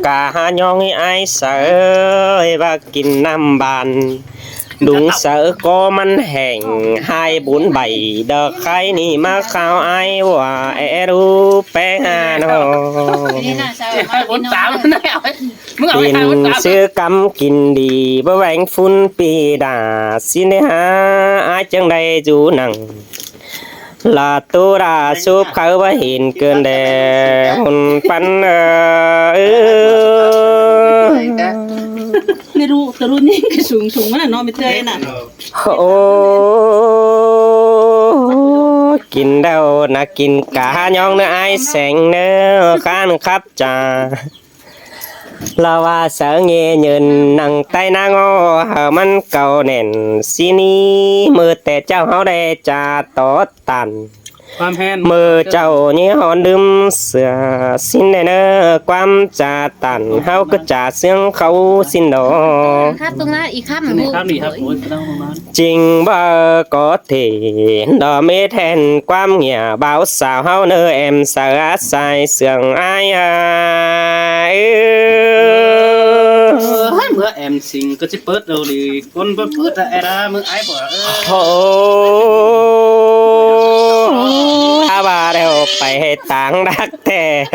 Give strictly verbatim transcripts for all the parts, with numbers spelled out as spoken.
Cả há nhong ơi ai saư ơi, ꞌva kin ꞌnặm ban. Đúng saư ꞌcọ ꞌmắn hẻng, hai bốn bảy, đa khai ꞌnị ꞌmá khao ai ꞌva é ꞌru pé ha nó. Kin ꞌsứ cắm kin đi, báu vén phun pi đa, ꞌsịn đé há, ai chắng đảy dú nẳng. Lả ꞌtố đa súp kháư báu hên cơn đe, hôn pắn ơ. Mê ꞌru, tơ ꞌru ꞌnhính kơ sung sung ꞌmá nó mê ꞌtơi nả. Ô, kin đaư nả kin cả há nhong ꞌnớ ai seng ꞌnớ, khăn khắp chả. Lả ꞌva saư ꞌnhị nhơn nẳng tai nả ꞌngọ hảư ꞌmắn cáu nẻn ꞌsịn ꞌnị, ꞌmự ꞌtẹ ꞌchạu ꞌháu đảy chả tó tản. ꞌMự ꞌchạu ꞌnhị hón đưm sửa ꞌsịn đé ꞌnớ, ꞌquám chả tản ꞌháu ꞌcọ chả ꞌsướng khảu ꞌsịn đó. Chính ꞌva có thể đó mết hên ꞌquám nghĩa báo sao ꞌháu ꞌnớ em saư á sai sương ai à. Ơ, ꞌmưa em sing ꞌcọ ꞌchí pớt đâu đi, ꞌcốn báu pớt à, ê đa, ꞌmưa ai bả, ơ. Hô, há ꞌva đeo pay ꞌtáng đắc ꞌtẹ.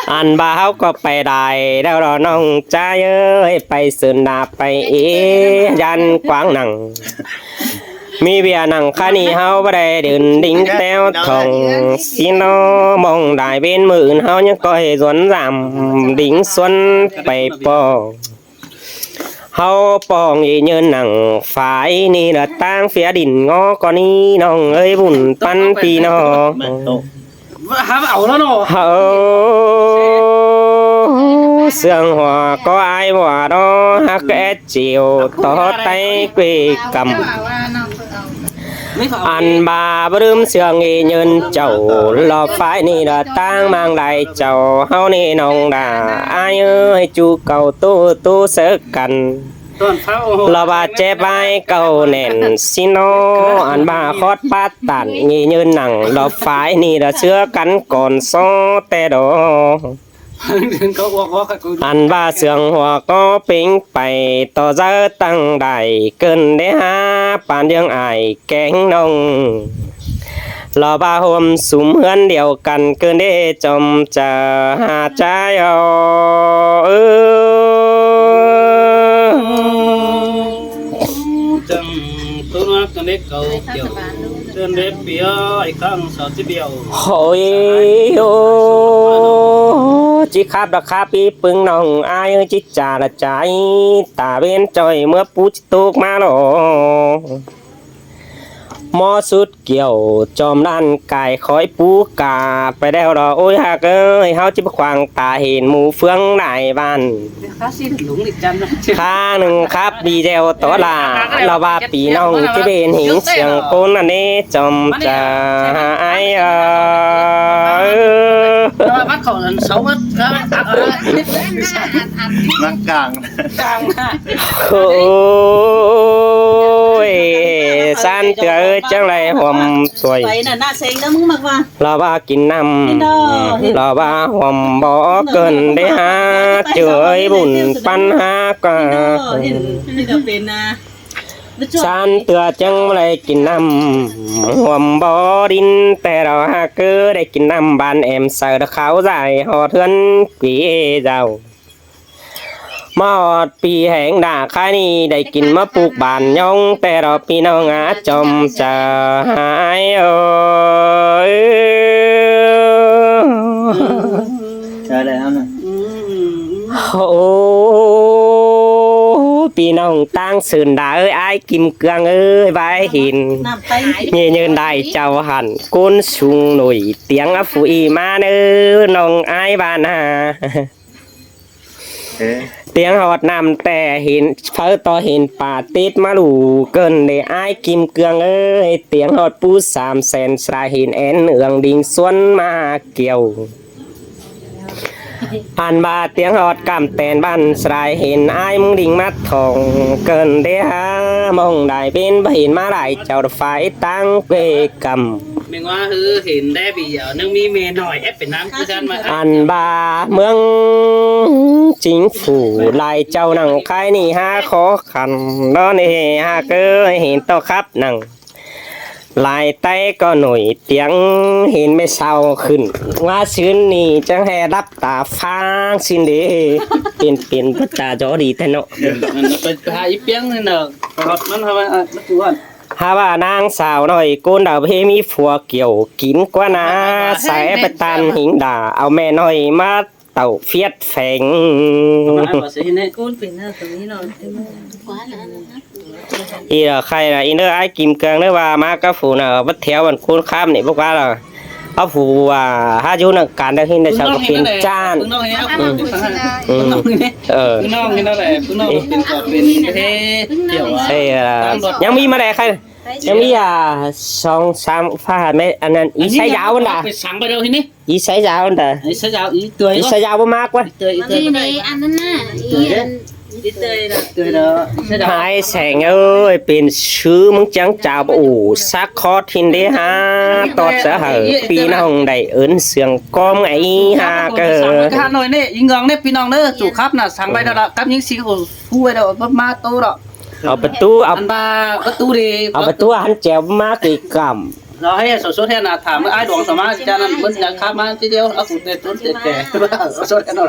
Ăn ꞌva ꞌháu ꞌcọ pay đảy đeo đó ꞌnọng ꞌchái ơi, pay sưn đa pay ê, dăn quảng nẳng. ꞌMí ꞌviạk nẳng khá ꞌnị ꞌháu báu đảy đưn đính ꞌteo thỏng. ꞌSịn ꞌnớ ꞌmong đảy ꞌvến ꞌmự ứn ꞌháu ꞌnhắng ꞌcọ hê duốn dăm đính suốn pay ꞌpo. ꞌHáu ꞌpọ ꞌnị nhơn nẳng phái ꞌnị đa ꞌtáng ꞌphía đin ꞌngó ꞌcọ ꞌnị ꞌnọng ơi bun păn ꞌpi ꞌnọng. Hảư sương hua ꞌcọ ai ꞌva đó hák ét chiêu tó tay quê căm. Ăn ꞌva báu đưm sương ꞌnị nhơn chảu lo phái ꞌnị đa ꞌtáng mang đảy chảu ꞌháu ꞌnị ꞌnọng đa ai ơi chu cầu tu tu sớ căn. Lo ꞌva chép ꞌvái câu nẻn ꞌsịn ꞌnớ, ăn ꞌva khót pát tản ꞌnị nhơn nẳng lo phái ꞌnị đa sứa căn còn so ꞌtẹ đó. Ăn ꞌva sương hua ꞌcọ pính pay tó dơ tăng đảy cơn đế há pán dưỡng ải kéng ꞌnọng. Lo ꞌva hôm sum ꞌhướn điêu căn cơn đế chom chả hả chả ꞌo. Ơ. Chăng tôi nói cơn đế cầu kiểu, cơn đế bia, ai căng sao chứ bia. Hội ô, ꞌchí khắp đó khắp ꞌpi ꞌpứng ꞌnọng ai ơi, ꞌchí chả là chả ꞌi, ta bên trời mưa pú ꞌchí tốc ꞌmá lo. ꞌMó sút kiểu chom đan cải khói pú cả pay đeo đó. Ôi hạc ơi, ꞌháu ꞌchí ꞌva khoang ta hên mú phương đại bản. Khá ꞌnưng khắp video tó là, lo ꞌva ꞌpi ꞌnọng ꞌchí bên hính siêng ꞌcốn ăn ꞌnị chom chả ai ơ. Mắc căng. Ôi, san tưa ơi, chăng đảy hom tuổi. Lo ꞌva kin ꞌnặm, lo ꞌva hom bó cơn đế há, chư ơi bun păn há ꞌquá. San tưa chăng đảy kin ꞌnặm, hom bó đin ꞌtẹ đó hả, cứ đảy kin ꞌnặm ban em saư đó kháo dại hót ꞌhướn quí dao. ꞌMá hót ꞌpi hẻng đả khai ꞌnị đảy kin ꞌmá puk bản ꞌnhóng ꞌtẹ đó ꞌpi ꞌnọng á chom chả ai ơ. Ô, ꞌpi ꞌnọng ꞌtáng sưn đa ơi, ai Kim Cương ơi, ꞌva hên. ꞌNị nhơn đảy chảu hẳn ꞌcốn sung nổi tiếng á phủ ꞌi ꞌmá ꞌnớ ꞌnọng ai ꞌva nả. Tiếng hót ꞌnặm ꞌtẹ hên, pháư tó hên pả tít ꞌmá lủ cơn đế ai Kim Cương ơi, tiếng hót pú sam sen srai hên én ương đinh xuân ꞌmá kiêu. Ăn ꞌva tiếng hót căm ten bản srai hên ai mưng đinh ꞌmá thong cơn đế há ꞌmong đảy bên ꞌva hên ꞌmá đảy chảu phái ꞌtáng quê căm. Meng ꞌva ꞌhứ hên đé ꞌpi dẻo ꞌnưng ꞌmí ꞌme ꞌnọi ép pên ꞌnăm ꞌcứ săn ꞌmá. Ăn ꞌva ꞌmướng chính phủ lai chảu nẳng khai ꞌnị hák khó khăn đó ꞌnị hák ꞌcứ hên ꞌto khắp nẳng lai ꞌTáy ꞌcọ nổi tiếng hên ꞌme sau khửn ꞌva sưn ꞌnị chắng ꞌhê đắp ta phang ꞌsịn đế. Pên pên báu ta gió đi ꞌtẹ ꞌnọ. Hák ꞌva ꞌnáng sau ꞌnọi ꞌcốn đaư ꞌhế ꞌmí phua kiẻo kin ꞌquá ꞌná, sai ép ꞌtan hính đả au ꞌme ꞌnọi ꞌmá tảu phiết pheng. ꞌI ꞌlạ khay ꞌnớ ái Kim Cương ꞌnớ ꞌva ꞌmá cá phủ ꞌnạ báu théo băn ꞌcốn khám ꞌnị báu ꞌquá ꞌlạ. Au phủ ꞌva hák dú nẳng cản đaư hên đaư sau ꞌcọ pên ꞌchán. Ơ. Ê, ꞌnhắng ꞌmí ꞌmá đảy khay. ꞌNhắng ꞌmí à, song sam pha hả ꞌme ăn ăn ꞌí sai dao ăn đa. ꞋI sai dao ăn đa. ꞋI sai dao báu ꞌmá ꞌquá. Hai seng ơi, pên sư ꞌmướng chắng chao báu ủ sắc khót hên đế hák tót sa hảư ꞌpi ꞌnọng đảy ớn sương ꞌcóm ꞌnị hák ꞌcơ. Hà Nội ꞌnị, ꞌí ngong ꞌnị ꞌpi ꞌnọng ꞌnớ, chủ khắp ꞌnạ sáng ꞌvạy đó ꞌlạ, cắp ꞌnhính ꞌsịn ổ phu ꞌvạy đó báu ꞌmá ꞌtố đó. Au pá ꞌtú, au, ăn ꞌva pá ꞌtú đi, au pá ꞌtú hăn chẻo ꞌmá kì cắm. Nó hay sổ số thế nào thả mới ai đuổi sổ má cha ăn bớt nhà khắp má tí điêu, áo phủ tê trốn tê tê. Sổ số thế nào?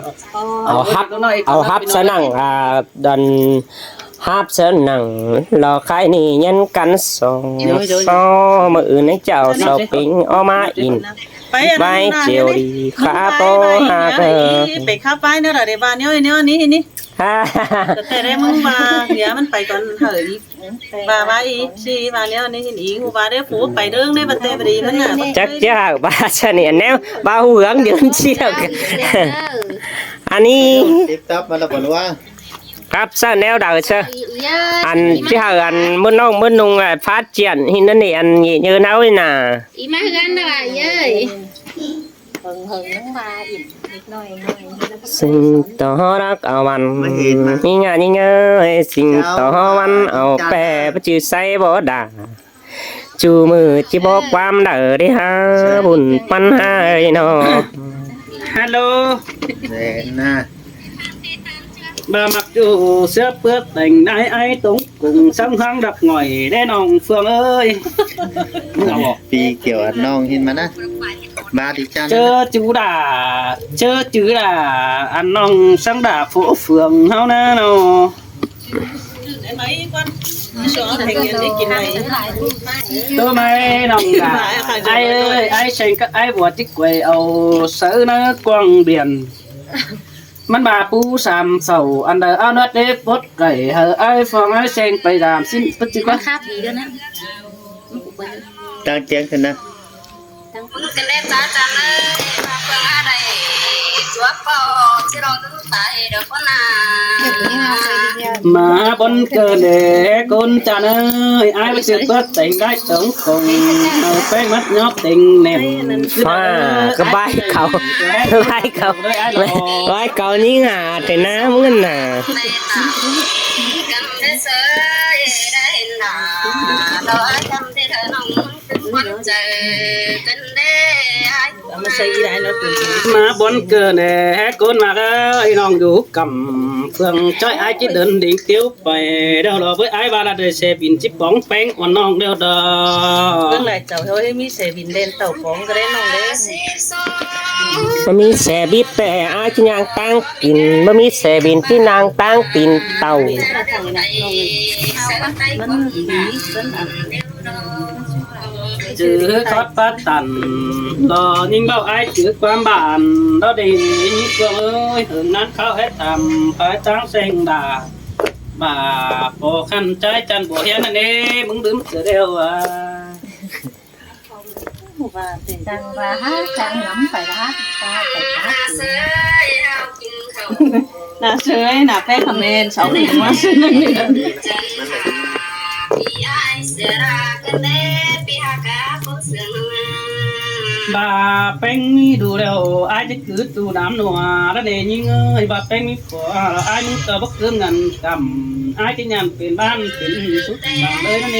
Au hắp, au hắp sa nẳng, à, đón hắp sa nẳng, lo khai ꞌnị nhắn cắn sổ, sổ, ꞌmự ứn ꞌnị chảu sổ pính, ó ꞌmá in. Bai chiều đi khá bó ha cơ. Bai khắp bai ꞌnớ ꞌlạ đảy ꞌva ꞌnéo ꞌnéo ꞌnị ꞌnị. Ha. Tớ tê đé ꞌmướng ꞌva, ꞌnhá ꞌmắn ꞌpay cón hảư đi. ꞌVa ꞌva ꞌnị, ꞌsị ꞌva ꞌnéo ꞌnị ꞌnị, ꞌhụ ꞌva đé phủ ꞌpay ꞌlớng đé bát tê bri ꞌmắn ꞌnạ. Chắc chứ hảư ꞌva sa ꞌnị ꞌnéo, ꞌva ꞌhụ hương dươn ꞌchí. Ăn ꞌnị. Tiếp tắp ꞌmắn ꞌlạ bón ꞌva. Khắp sa ꞌnéo đaư sa. Ăn ꞌchí hảư ăn ꞌmướng ꞌnọng ꞌmướng ꞌnung, à, phát triển hên ꞌnặn ꞌnị ăn ꞌnị ꞌnhớ ꞌnáo ꞌnị ꞌnạ. Ih ꞌmá ꞌhướn ꞌnạ ꞌva ꞌnị ơi. Sing tó rắc au văn. ꞌMí ꞌnhá ꞌnhính ơi, sing tó văn au pé, báu chứ say báu đa. Chu ꞌmự ꞌchí bók ꞌquám đaư đế hák bun ꞌpắn ꞌhại ꞌnọ. Hello. Để na. Bà mặc dù xưa bước thành nai ai tống cùng sắm hăng đập ngòi đen nòng Phương ơi. Phi kiểu ăn ꞌnọng hên ꞌmá ꞌnạ. Ba đi chăng. Chớ chú đà, chớ chứ đà, ăn ꞌnọng sắm đà phố phường ꞌháu ꞌnớ ꞌnọ. Tớ ꞌmá ꞌnọng đà. Ai ơi, ai seng các ai bua chích quầy âu sớ ꞌnớ quang biển. ꞌMắn ꞌva pú sam sảu ăn đaư áo nớt đế pốt cảy hảư ai phong ai seng pay dam ꞌsịn pứt chứ ꞌquá. Tăng tiếng thôi ꞌnạ. Mà bón cờ để con chàng ơi, ai báu chứ bớt tỉnh đáy tổng cộng, hảư ꞌpéng mắt nhóp tỉnh nẻm. Pha, ꞌcọ bai cáu, bai cáu, bai cáu ꞌnhính hả, thế ꞌnạ ꞌmướng ꞌnạ. Má bón cờ để hé cốn mà ꞌnị ꞌnọng dú cắm Phương ꞌchoi ai ꞌchí đơn đính tiếu pay đeo lo với ai ba là đời xe bìn chip bóng peng uốn ꞌnọng đeo đó. Tương lai cháu thôi ꞌmí xe bìn đen tàu bóng cái đấy ꞌnọng đấy. Báu ꞌmí xe bít pẹ ai ꞌchí ꞌnhang ꞌtáng pin, báu ꞌmí xe bìn ꞌchí ꞌnhang ꞌtáng pin tàu. Chứ khót phát tẳn, lo ꞌnhính ꞌvạu ai chứ ꞌquám bản, đó đi ꞌnhính Phương ơi, hứng nắn kháo hét thăm, phái tráng seng đà, bà phô khăn trái chăn bùa hiến ꞌnặn ê, ꞌmứng đứm sửa đeo à. Chăng ꞌva hák, chăng ngắm phải hák, ta phải hák. Nả sưới, nả phép comment, sáu phút ꞌmá sưới. Bà ꞌpéng ꞌmí đu đeo, ai chứ cứ tu đám nua, đó để ꞌnhính ơi, bà ꞌpéng ꞌmí phua, ai ꞌmí tơ bốc cướm ngăn cắm, ai chứ nhàn pên ban, pên sút bằng đơi đó nè.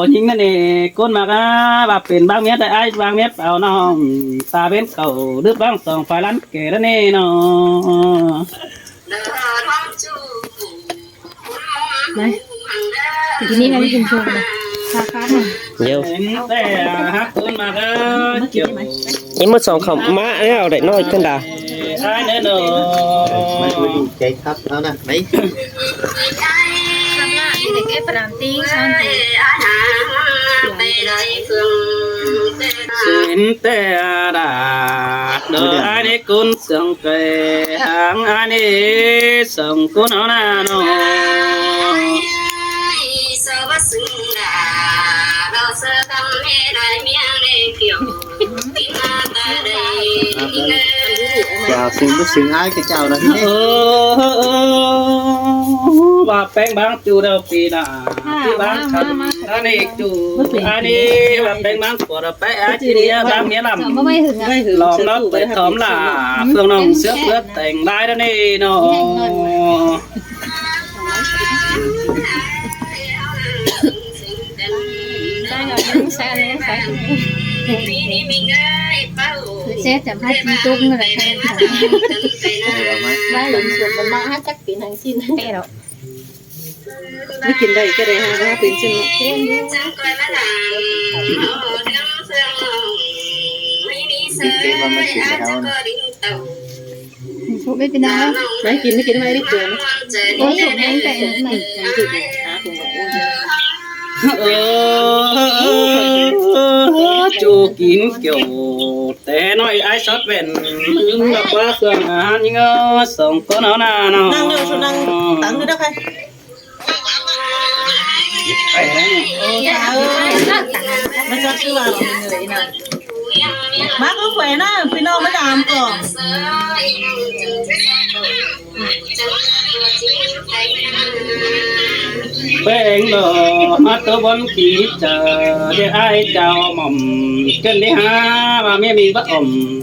ꞌnhính ꞌnặn ꞌnị, ꞌcốn ꞌmặc ꞌva pên báng miết, ai báng miết au ꞌnọng, ta bến cảu đứt báng song phải lăn kể đó ꞌnị ꞌnọ. Đi, đi, đi, đi, đi. Dô. Pên ꞌtẹ ꞌhặc ꞌcốn ꞌmặc ꞌnị, ꞌmí mốt song khảu ꞌmá ꞌnị, au đảy ꞌnọi ꞌcốn đa. Ai ꞌnị ꞌnọ. Cái thấp nó nè, mấy. Sính ꞌtẹ đa, đơ ai ꞌnị ꞌcốn song kẻ hang ai ꞌnị song ꞌcốn au ꞌnạ ꞌnọ. Chào xin, bớt xin ái cái chào đó. Ơ, ơ, ơ, ơ, ꞌva ꞌpéng báng ꞌchu đaư ꞌpi ꞌnạ. ꞌPi báng khăn ꞌnị ꞌchu. Ai ꞌnị ꞌva ꞌpéng báng của đaư pé ai ꞌchu ꞌnị báng miết lăm. Lom ꞌnọk pé thóm lả. Phương ꞌnọng sước bớt tẻng đai đó ꞌnị ꞌnọ. Sếp chẳng phát chi túc nữa là bá lĩnh xuống một mọ hát chắc pin hàng xin. Ê đó. Mới chín đây cái đây ha, bá pin xin một cái. Cái cái mà mình chín cái đó nè. Không biết pin nào. Bá chín mới chín mà đi trường. Ôi, không biết cái này. Ơ, ơ, ơ, ơ, ơ, ꞌchu kin kiu té ꞌnọi ai sót ꞌvén. Ưm, đọc ꞌva khương ăn ꞌnhính ơ, song ꞌcốn au ꞌnạ ꞌnọ. Năng đâu, sao năng tăng nữa đó khay. Ơ, ta ơi. Nó cho sư vào lòng người nào. Bác có khỏe ꞌnạ, pin ꞌnọng mới làm cỏ. ꞌPéng lo ꞌmá tố bón kí chả, đi ai chào mỏm, chân đi ha, ꞌva ꞌmía ꞌmí bác ỏm.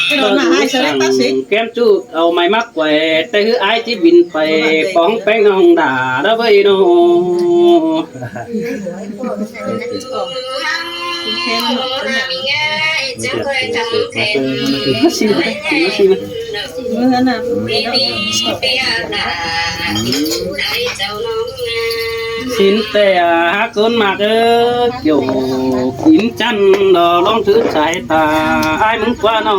Cái đó là ai sao đấy, bác sĩ? Kem ꞌchu au mai mắc quẻ, té hứ ai chí bín pay, bóng ꞌpéng ꞌnọng đa, đó ꞌvới ꞌnọ. Sính ꞌtẹ ꞌhặc ꞌcốn ꞌmặc ơ, kiu kính chăn đó lóng thứ sai ta, ai mứng ꞌquá ꞌnọ.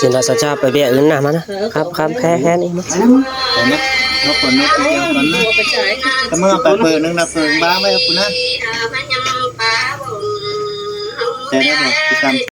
Xin là sao cha phải bịa ứng nè mà nè. Khắp, khắp, khe, khe đi. Nó còn nó còn nó. Cảm ơn bà phượng, nâng là phượng ba mươi phút nè. Thế đấy rồi, cái cam.